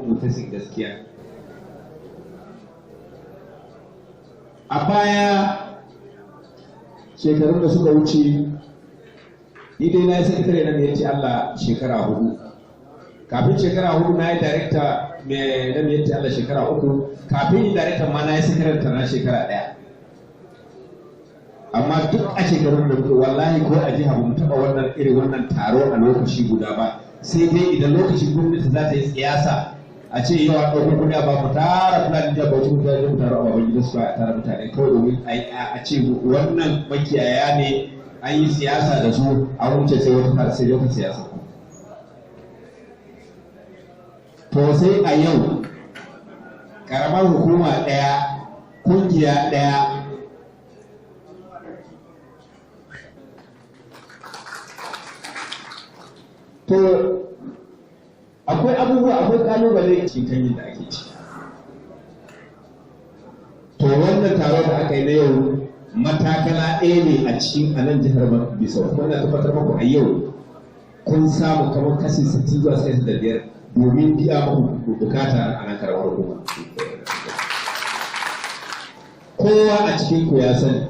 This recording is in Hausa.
kuma mu fesin gaskiya. A baya, shekarun da suka wuce, ni dai na yi sakatare na mai Allah shekara 4. Kafin shekara 4 na yi darekta na mai Allah shekara 3, kafin yi darekta ma na yi sakatare na shekara 1. Amma duk a shekarun da muke, wallahi ko a jiha ba mu taɓa wannan irin wannan taro a lokaci guda ba, sai dai idan lokacin gwamnati za ta yi siyasa a ce yau a ɗauko kuɗi ba mu tara fulani da bauchi mu tara mu taro a baban gida su a tara mutane kawai domin a ce wannan makiyaya ne, an yi siyasa da su a wuce sai wata sai wata siyasa. To sai a yau karamar hukuma ɗaya, kungiya ɗaya, to akwai abubuwa, akwai kalubale cikin kanyin da ake ci. To wannan taro da aka yi na yau matakala ɗaya ne a cikin a nan jihar Bisau. Kuma ina tabbatar muku a yau kun samu kamar kashi 60 zuwa 65 domin biya muku bukata a nan karamar hukuma. Kowa a cikin ku ya sani